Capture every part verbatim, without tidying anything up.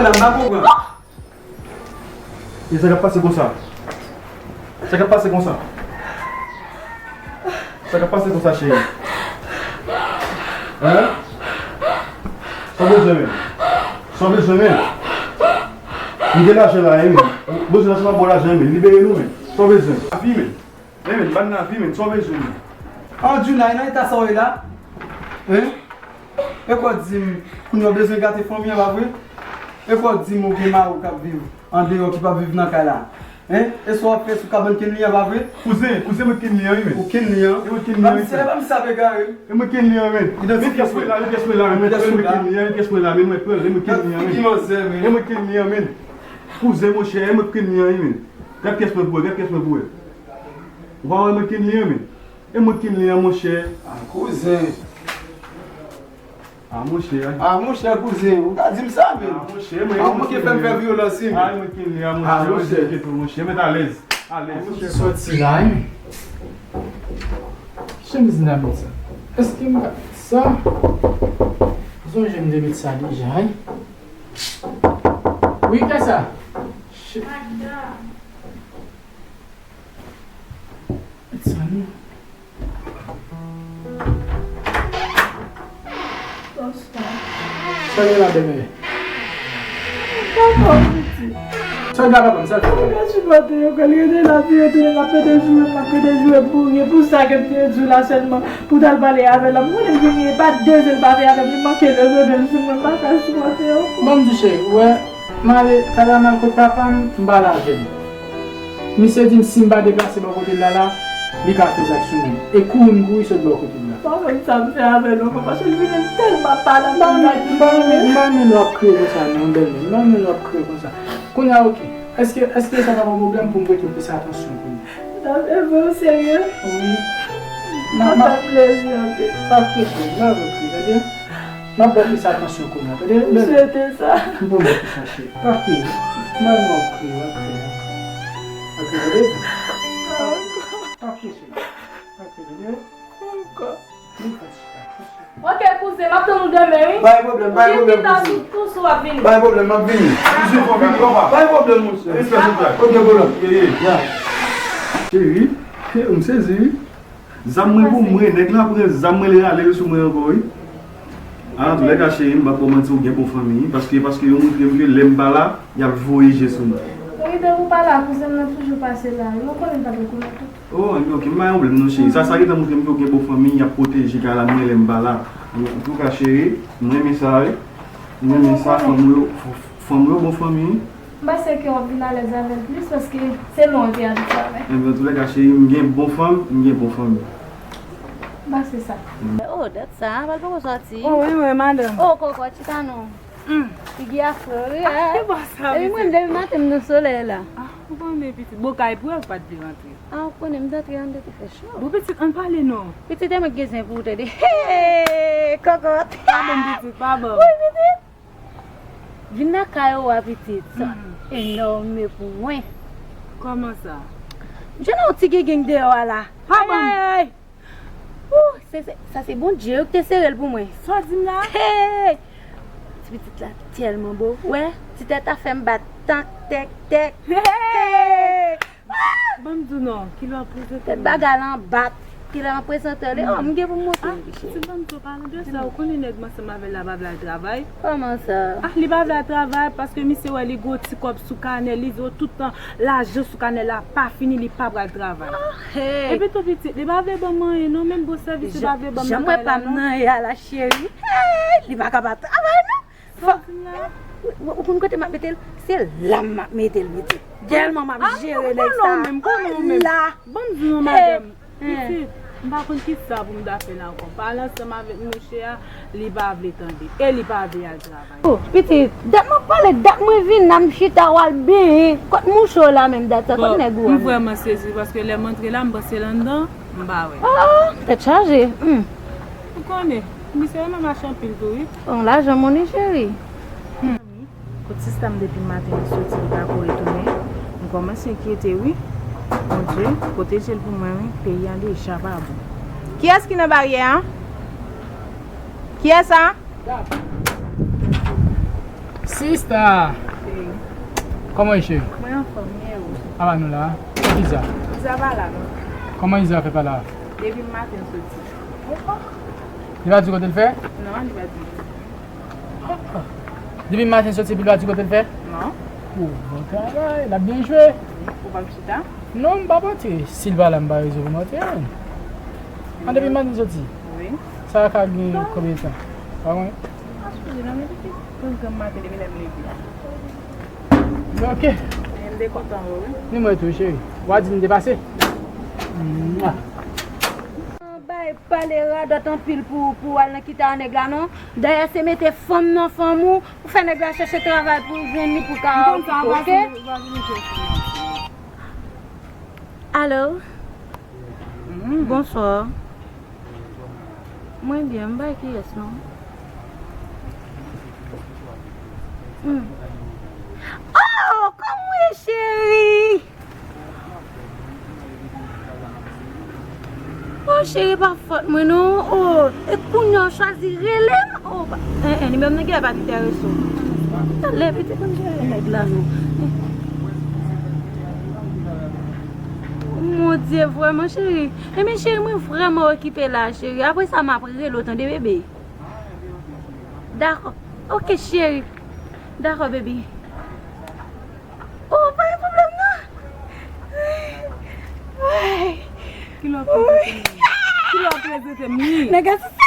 La, m pa konprann. E sa k ap pase konsa? Sa k ap pase konsa? Sa k ap pase konsa, cheri? Hein? Sa w bezwen, men? Sa w bezwen, men? M gen lajan la, wi, men. Bezwen lajan, m ap ba w lajan, men. Libere nou, men. Sa w bezwen? Lavi, men. Wi, men. Ban lavi, men. Sa w bezwen, men? Anjou, nan eta sa w ye la? Hein? E kwa w di m, kounye a w bezwen gate fanmi an, pa vre? E kwa w di m ou gen mari w k ap viv andeyò, ki p ap viv nan kay la? Hein? E sa w ap fè sou kabann Kenley an, pa vre? Kouzen, kouzen, mwen Kenley an, wi, men. Ou Kenley an? E mwen Kenley an, wi, frè. Ba m sa, ba m sa, pe gare. E mwen Kenley an, men. Men pyès mwen la, men pyès mwen la, men. Pyès mwen la. Pyès mwen la, men mwen pran, men mwen Kenley an, men. Figi manzè, men. E mwen Kenley an, men. Kouzen, monchè, e mwen Kenley an, wi, men. Gad pyès mwen pou wè, gad pyès mwen pou wè. Ou pa wè mwen Kenley an, men. E mwen Kenley an, monchè. A, kouzen. A, monchè. A, monchè, kouzen, ou ka di m sa, men. A, monchè, mwen, a, ou manke fè m fè vyolans, wi, men. A, mwen Kenley an, monchè. A, monchè. Mwen Kenley an, monchè. Mwen alèz. Alèz, monchè. Soti la, wi. Chemiz n ap met sa. Èske m ka met sa? Sonje m te met sa deja, wi. Wi, kè sa? Che- Magda. Sa gen la, bebe? Papa, piti. Sa gen, papa m, sa l fè? Mwen ka sipòte yo, kè l rete la, pi yo tounen l ap pede joure, l ap pede joure pou, pou sa ke m te di w la sèlman, pou w t al pale avè l la. M konnen l vini, e pa de zen l pa fè avè m, li manke l, yo jwenn l sou mwen, m pa ka sipòte yo. Bon, m di cheri, ou wè, M ale, Kadamal kot papa m, m pale avè l. Misye di m si m pa deplase bò kote l la la, li ka fè zak sou mwen. E kouri m kouri sot bò kote l la. Papa m, sa m fè avè l ankò, paske l vin tèlman pale avè m. M pa renmen, m pa renmen lè w ap kriye konsa non, bèlmè. M pa renmen lè w ap kriye konsa. Kounye a, oke. Èske, èske sa pa yon pwoblèm pou m prete w plis atansyon kounye a? Sa fè vre, w serye? Wi. Sa fè m plezi anpil. Pa kriye, m pa vle w kriye, tande? M ap ba w plis atansyon kounye a, tande? M swete sa. M pwomèt ou sa, cheri. Pa kriye. M renmen w ap kriye, w ap kriye. W ap kriye, tande? Pa kriye, cheri. Pa kriye, tande? Ankò. Vin fè ti chita, cheri. Ok, kouzen, m ap tann ou demen, wi. Pa gen pwoblèm, pa gen pwoblèm, kouzen. Ou gen pita sou tou si w ap vini. Pa gen pwoblèm, m ap vini. Kouzen, fò vini, papa. Pa gen pwoblèm, monchè. Respè, monchè. Ok, pwoblèm. Ye, ye. Ya. Cheri, m sezi, wi. Zam mwen pou mwen, nèg la pran zam mwen, li rale l sou mwen ankò, wi. Antoulèka, cheri, m p ap ba w manti, ou gen bon fanmi, wi, paske, paske yo montre m ke lè m pa la, y ap voye je sou mwen. Mwen kite pou pale a kouzen m nan toujou pase la, wi, mwen konnen l pa t okonèt ou. Oh, ok, m pa gen pwoblèm non, cheri. Sa, sa gentan montre m ke ou gen bon fanmi, y ap pwoteje kay la, mwen, lè m pa la. Antouka, cheri, m renmen sa, wi. M renmen sa, fanm ou yo, fanm ou yo bon fanmi, wi. M panse ke w ap vin alèz avè l plis paske se non w te abitye avè. Enben, antoulèka, cheri, m gen bon fanm, m gen bon fanmi. M panse sa. Oh, dat sa, bal poko sòti. Oh, wi, wi, madanm. Oh, kòkòt, chita non. Hmm. Figi a fre, wi. Ah, ki bò sa, epi mwen, depi maten, m nan solèy la. Ah, ou konnen, pitit. Bon, kay pou yo pa t vle rantre. Ah, ou konnen, m t antre anndan, te fè cho. Bon, pitit, ann pale non. Pitit, e mwen k gen zen pou ou, tande. Hey, kòkòt. Pa ban m, pitit, pa ban m. Wi, pitit. Vin lakay ou a, pitit. Sa enòme pou mwen. Kòman sa? M jwenn yon ti gengeng deyò a la. Pa ban m. Ay, ay, ay. Ou, se, se, sa se Bondye wi ki te sere l pou mwen. Sa w di m la? Hey! Ti pitit la tèlman bo. Wè, ti tèt a fè m bat tank, tèk, tèk. Hey! Ban m di w non, kilè w ap prezante m? Tèt bagay la an bat, kilè w ap prezante li? Oh, m gen pou m montre w, cheri. Ah, pitit, ban m di w, palan de sa, ou konnen nèg m ansanm avè l la pa vle al travay? Kòman sa? Ah, li pa vle al travay paske misye wè li gen yon ti kòb sou kanè, li di w tout tan lajan sou kanè la pa fini, li pa pral travay. Ah, hey. Epi tou pitit, li pa vle ban m anyen non, menm bon sèvis li pa vle ban m nan kay la non. Jan m wè pa m nan ya la, cheri. Hey, li pa ka pa travay non. Fò, ou, ou konn kote m ap mete l? Se la m ap mete l, pitit. Tèlman m ap jere nèg sa. Ah, m konnen w menm, m konnen w menm. La. Ban m di w non, madanm. Pitit, m pa konn kisa pou m ta fè la ankò. Pale ansanm avèk mouche a, li pa vle tande. E li pa vle al travay. Oh, pitit, dat m ap pale, dat mwen vin la, m chita, w al benyen. Kot mouche w la menm, dat sa, kot nèg ou a menm? Bon, m vrèman sezi, paske lè m antre la, m panse l anndan, m pa wè. Ah, tèt chaje. Hmm. Ou konnen, misye renmen mache anpil tou, wi. Bon, lajan moun wi, cheri. Hmm. Kot sista m depi maten li soti, li pa ko retounen. M kòmanse enkyete, wi. Bondye, pwoteje l pou mwen, wi. Peyi a deja pa bon. Kiyès ki nan baryè a? Kiyès sa? Sista! Hey. Kòman w ye, cheri? Mwen anfòm, e ou? Apa nou la? Ki Iza? Iza pa la, non. Kòman Iza fè pa la? Depi maten l soti. Li pa di kote l fè? Non, li pa di. Depi maten l soti epi l pa di kote l fè? Non. O, bon travay, l ap byen jwe. Ou p ap chita? Non, m p ap antre. Si l pa la, m pa rezon pou m antre. An, depi maten l soti? Wi. Sa ka gen konbyen tan? Pa mwen? Pa sou li non, men depi granm granm maten, depi lè m leve a. Ok. M te kontan wè w, wi. Ni mwen tou, cheri. W a di m te pase? Mwa. Bay pale radòt anpil pou, pou al nan kita a nèg la, non. Dayè, se mete fanm nan fanm ou, pou fè nèg la chèche travay pou jwenn li pou ka okipe, oke? Alo? Bonswa. Mwen byen, m bay kiyès non? Hmm. Oh, kòman w ye, cheri? Oh, cheri, pa fòt mwen non. Oh, e kounye a w chwazi rele m? Oh, pa, eh, eh, nimewo m nan gen pa enterese w. Talè, pete konn jere nèg la non. Mon Dye, vrèman, cheri. Ebyen, cheri, mwen vrèman okipe la, cheri. Apre sa, m ap rele w, tande, bebe. Dakò. Ok, cheri. Dakò, baby. Oh, pa gen pwoblèm, non. Ki lè w prezante m? Ki lè w prezante m li? Nèg la sou sa.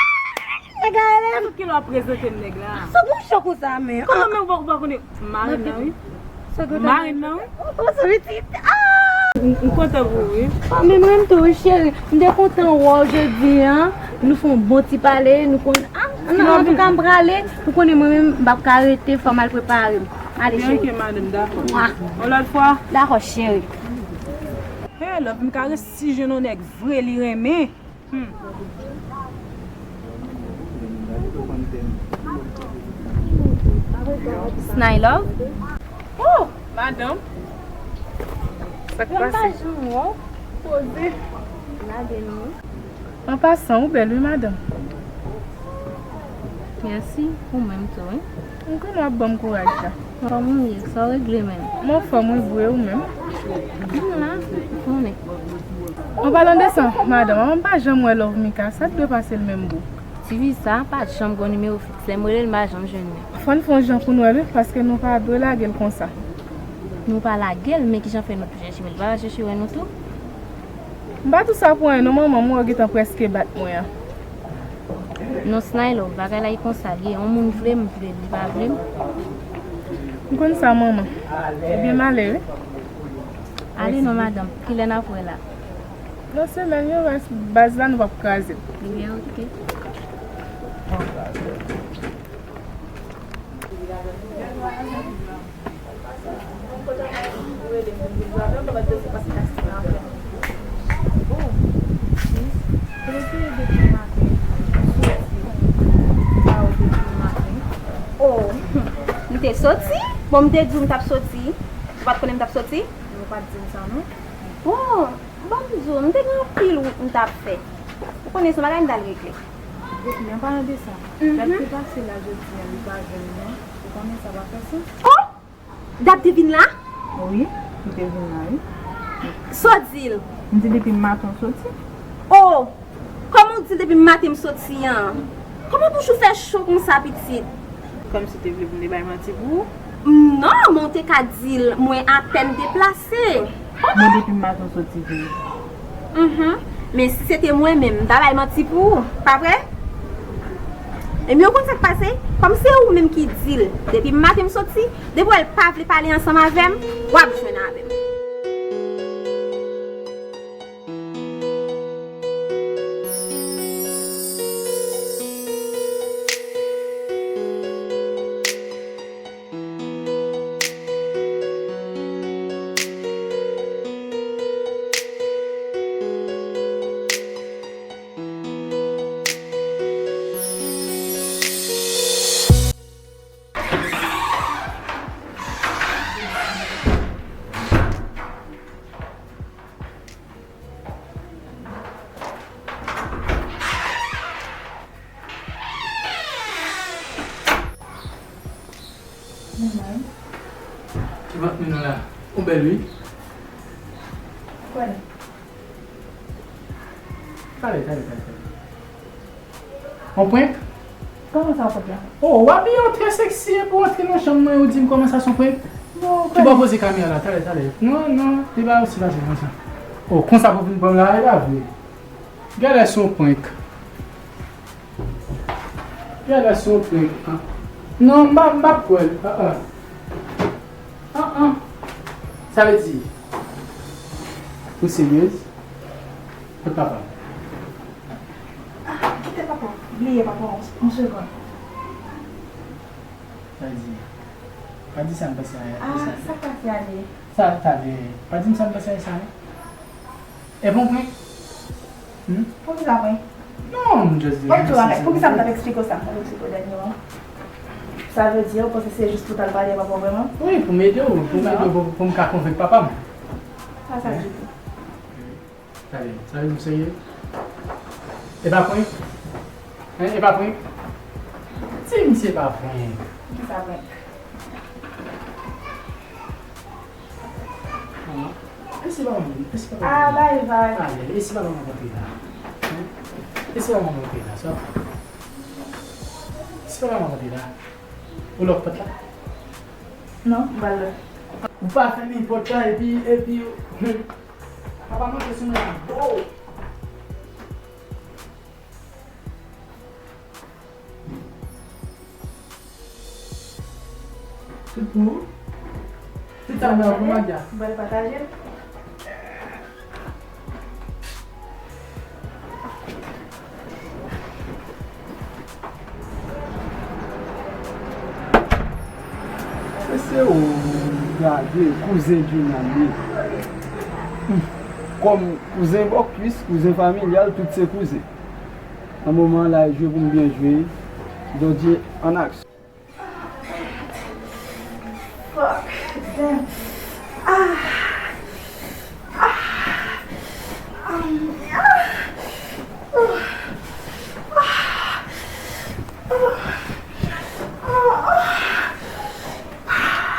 Nèg la rele m. Ki lè w prezante m nèg la? Sa gon chòk konsa, men. Kòman men ou pa, ou pa konnen? Marenn nan, wi. Marenn nan, wi. Ou sou pitit. Ah! M, m kontan pou ou, wi. Oh, men mwen menm tou, wi, cheri. M te kontan wè w jodi a. Nou fè yon bon ti pale, nou konn, ah, non, antouka, m prale. Ou konnen mwen menm, m p ap ka rete, fò m al prepare m. Ale, cheri. Ok, madanm, dakò. Mwa. Yon lòt fwa. Dakò, cheri. Hey, love, m ka resi jwenn yon nèg vre, li renmen. Hmm. Snylove? Oh, madanm. Sa k pase? Poze. Lage nou. An pasan, ou bèl wi, madanm. Mèsi, ou menm tou, wi. M konnen w ap ban m kouraj la. Kòman w ye? Sa w regle menm? M anfòm wi boo, e ou menm? M la, ou konnen. An palan de sa, madanm, an pa janm wè Love Mika, sa t dwe pase l menm boo? Tifi sa pa janm gon nimewo fiks, lè m rele l m pa janm jwenn li. Fò n fè yon jan pou n wè l wi, paske nou pa dwe lage l konsa. Nou pa lage l, men kijan fè nou tou chèche men l pa chèche wè nou tou? M pa di w sa pou anyen non manman, m wè w gentan prèske bat mwen an. Non Snylove, bagay la e konsa l ye, yon moun vle m, m vle l, li pa vle m. M konn sa manman. Ebyen m ale wi. Ale non madanm, kilè n ap wè la? Nan semèn yo, baz la nou p ap kraze l. Ebyen ok. Oh, m te soti? Bon, m te di w m t ap soti. Ou pa t konnen m t ap soti? Ou pa t di m sa non. Bon, ban m di w, m te gen anpil wout m t ap fè. Ou konnen se yon bagay m t al regle. Epi, an palan de sa, dat te pase la jodi a, li pa jwenn mwen. Ou konnen sa pa fè sans. Oh! Dat te vin la? Wi, li te vin la, wi. Sa w di l? M di depi maten w soti. Oh! Kòman w di l depi maten m soti an? Kòman bouch ou fè cho konsa, pitit? Kòmsi w te vle pou m te bay manti pou ou? Non, men w te ka di l mwen apèn deplase. Mwen depi maten w soti vini. Mhm. Men si se te mwen menm, m ta bay manti pou ou, pa vre? Ebyen, ou konn sa k pase? Kòm se ou menm ki di l, depi maten m soti, depi w wè l pa vle pale ansanm avè m, w ap jwenn avè m. Ant nou la. Ou bèl, wi. Kwè. Talè, talè, talè, talè. On prank? Kòman sa, on prank la? Oh, w abiye w trè seksi epi w antre nan chanm mwen, ou di m kòman sa, se on prank? Non, ki bò poze kamera la, talè, talè. Non, non, li pa osi fasil konsa. Oh, konsa pou vin pran m la, e pa vre. Genlè se on prank. Genlè se on prank. Ah. Non, m pa, m pa kwè l. Ah, ah. Ah, ah. Sa vle di, ou seryez? Kot papa m? Ah, kite papa. Bliye papa, on, on segonn. Sa vle di, pa di sa m panse a, ah, sa. Sa k pase ale? Sa, talè. Pa di m sa m panse a sa, non. E bon prank? Hmm? Poukisa prank? Non, m just di. Ok, alright. Poukisa m t ap eksplike w sa m t ap eksplike w dènyèman? Sa vle di, ou panse se jis pou w t al pale a papa w vrèman? Wi, pou m ede w, pou m ede w, pou, pou m ka konvenk papa m. Pa sa ditou. Talè, sa vle di w serye? E pa prank? Hein, e pa prank? Di m se pa prank. Poukisa prank? Ah, e si papa m, e si papa m, ah, bay, bay. Talè, e si papa m antre la? Hein? E si papa m antre la, sa? Si papa m antre la? Ou lòk pòt la? Non, m pral lòk. Ou pa fèmen pòt la epi, epi, hmm. Papa m antre sou mwen la. Bo! Tout pou ou? Tout sa nan pou Maria. Mwen pataje. Se, se ou gade kouzen Djounan li. Kòm kouzen bòkwis, kouzen familyal, tout se kouzen. Nan moman an la, jwe pou m byen jwe. Dodje an aksyon. Fuck. Damn. Ah. Ah. Um, ah. Uh. Ah. Ah. Ah. Ah. Ah.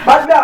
Bat bè